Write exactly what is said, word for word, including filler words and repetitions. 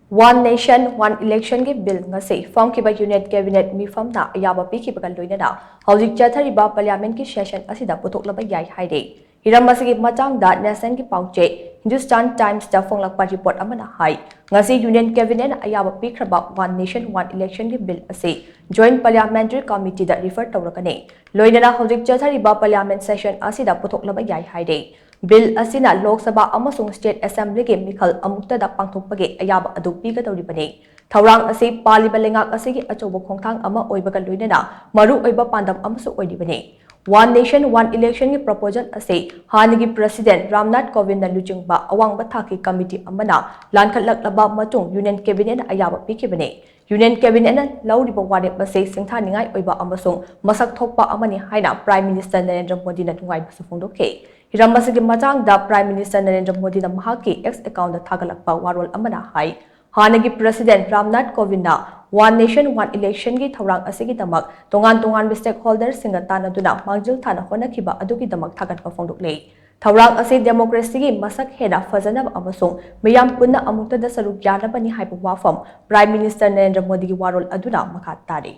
One Nation, One Election ꯒꯤ bill ꯉꯁꯤ ꯐꯝꯈꯤꯕ union cabinet ꯃꯤꯐꯝꯅ ꯑꯌꯥꯕ ꯄꯤꯈꯤꯕꯒ ꯂꯣꯏꯅꯅ ꯍꯧꯖꯤꯛ ꯆꯠꯊꯔꯤꯕ ꯄꯥꯔꯂꯤꯌꯥꯃꯦꯟꯠꯀꯤ ꯁꯦꯁꯟ ꯑꯁꯤꯗ ꯄꯨꯊꯣꯛꯂꯕ ꯌꯥꯏ ꯍꯥꯏꯔꯦ꯫ ꯍꯤꯔꯝ ꯑꯁꯤꯒꯤ ꯃꯇꯥꯡꯗ ꯅꯦꯁꯟꯒꯤ ꯄꯥꯎꯆꯦ ꯍꯤꯟꯗꯨꯁꯇꯥꯟ ꯇꯥꯏꯝꯁꯇ ꯐꯣꯡꯂꯛꯄ ꯔꯤꯄꯣꯔꯠ ꯑꯃꯅ ꯍꯥꯏ, ꯉꯁꯤ ꯌꯨꯅꯤꯌꯟ ꯀꯦꯕꯤꯅꯦꯠꯅ ꯑꯌꯥꯕ ꯄꯤꯈ꯭ꯔꯕ One Nation, One Election ꯒꯤ ꯕꯤꯜ ꯑꯁꯤ ꯖꯣꯏꯟꯠ ꯄꯥꯔꯂꯤꯌꯥꯃꯦꯟꯇꯔꯤ ꯀꯃꯤꯇꯤꯗ ꯔꯤꯐꯔ ꯇꯧꯔꯒꯅꯤ꯫ ꯂꯣꯏꯅꯅ ꯍꯧꯖꯤꯛ ꯆꯠꯊꯔꯤꯕ ꯄꯥꯔꯂꯤꯌꯥꯃꯦꯟꯠ ꯁꯦꯁꯟ ꯑꯁꯤꯗ ꯄꯨꯊꯣꯛꯂꯕ ꯌꯥꯏ ꯍꯥꯏꯔꯦ꯫ ꯕꯤꯜ ꯑꯁꯤꯅ ꯂꯣꯛ ꯁꯚꯥ ꯑꯃꯁꯨꯡ ꯁ꯭ꯇꯦꯠ ꯑꯦꯁꯦꯝꯕ꯭ꯂꯤꯒꯤ ꯃꯤꯈꯜ ꯑꯃꯨꯛꯇꯗ ꯄꯥꯡꯊꯣꯛꯄꯒꯤ ꯑꯌꯥꯕ ꯑꯗꯨ ꯄꯤꯒꯗꯧꯔꯤꯕꯅꯤ꯫ ꯊꯧꯔꯥꯡ ꯑꯁꯤ ꯄꯥꯜꯂꯤꯕ ꯂꯩꯉꯥꯛ ꯑꯁꯤꯒꯤ ꯑꯆꯧꯕ ꯈꯣꯡꯊꯥꯡ ꯑꯃ ꯑꯣꯏꯕꯒ ꯂꯣꯏꯅꯅ ꯃꯔꯨꯑꯣꯏꯕ ꯄꯥꯟꯗꯝ ꯑꯃꯁꯨ ꯑꯣꯏꯔꯤꯕꯅꯤ꯫ One Nation, One Election ꯒꯤ ꯄ꯭ꯔꯄꯣꯖꯦꯜ ꯑꯁꯤ ꯍꯥꯟꯅꯒꯤ ꯄ꯭ꯔꯦꯁꯤꯗꯦꯟꯠ ꯔꯥꯝꯅꯥꯊ ꯀꯣꯕꯤꯟꯗꯅ ꯂꯨꯆꯤꯡꯕ ꯑꯋꯥꯡꯕ ꯊꯥꯛꯀꯤ ꯀꯃꯤꯇꯤ ꯑꯃꯅ ꯂꯥꯟꯈꯠꯂꯛꯂꯕ ꯃꯇꯨꯡ ꯌꯨꯅꯤꯌꯟ ꯀꯦꯕꯤꯅꯦꯠꯅ ꯑꯌꯥꯕ ꯄꯤꯈꯤꯕꯅꯤ꯫ ꯌꯨꯅꯤꯌꯟ ꯀꯦꯕꯤꯅꯦꯠꯅ ꯂꯧꯔꯤꯕ ꯋꯥꯔꯦꯞ ꯑꯁꯤ ꯁꯤꯡꯊꯥꯅꯤꯡꯉꯥꯏ ꯑꯣꯏꯕ ꯑꯃꯁꯨꯡ ꯃꯁꯛ ꯊꯣꯛꯄ ꯑꯃꯅꯤ ꯍꯥꯏꯅ ꯄ꯭ꯔꯥꯏꯝ ꯃꯤꯅꯤꯁꯇꯔ ꯅꯔꯦꯟꯗ꯭ꯔ ꯃꯣꯗꯤꯅ ꯅꯨꯡꯉꯥꯏꯕꯁꯨ ꯐꯣꯡꯗꯣꯛꯈꯤ꯫ ꯍꯤꯔꯝ ꯑꯁꯤꯒꯤ ꯃꯇꯥꯡꯗ ꯄ꯭ꯔꯥꯏꯝ ꯃꯤꯅꯤꯁꯇꯔ ꯅꯔꯦꯟꯗ꯭ꯔ ꯃꯣꯗꯤꯅ ꯃꯍꯥꯛꯀꯤ ꯑꯦꯛꯁ ꯑꯦꯀꯥꯎꯟꯠꯇ ꯊꯥꯒꯠꯂꯛꯄ ꯋꯥꯔꯣꯜ ꯑꯃꯅ ꯍꯥꯏ, ꯍꯥꯟꯅꯒꯤ president Ramnath ꯀꯣꯕꯤꯟꯗꯅ One Nation, One Election ꯒꯤ ꯊꯧꯔꯥꯡ ꯑꯁꯤꯒꯤꯗꯃꯛ ꯇꯣꯉꯥꯟ ꯇꯣꯉꯥꯟꯕ ꯁ꯭ꯇꯦꯛꯍꯣꯜꯗꯔꯁꯤꯡꯒ ꯇꯥꯟꯅꯗꯨꯅ ꯃꯥꯡꯖꯤꯜ ꯊꯥꯅ ꯍꯣꯠꯅꯈꯤꯕ ꯑꯗꯨꯒꯤꯗꯃꯛ ꯊꯥꯒꯠꯄ ꯐꯣꯡꯗꯣꯛꯂꯦ꯫ ꯊꯧꯔꯥꯡ ꯑꯁꯤ ꯗꯦꯃꯣꯀ꯭ꯔꯦꯁꯤꯒꯤ ꯃꯁꯛ ꯍꯦꯟꯅ ꯐꯖꯅꯕ ꯑꯃꯁꯨꯡ ꯃꯤꯌꯥꯝ ꯄꯨꯟꯅ ꯑꯃꯨꯛꯇꯗ ꯁꯔꯨꯛ ꯌꯥꯅꯕꯅꯤ ꯍꯥꯏꯕ ꯋꯥꯐꯝ ꯄ꯭ꯔꯥꯏꯝ ꯃꯤꯅꯤꯁꯇꯔ ꯅꯔꯦꯟꯗ꯭ꯔ ꯃꯣꯗꯤꯒꯤ ꯋꯥꯔꯣꯜ ꯑꯗꯨꯅ ꯃꯈꯥ ꯇꯥꯔꯤ꯫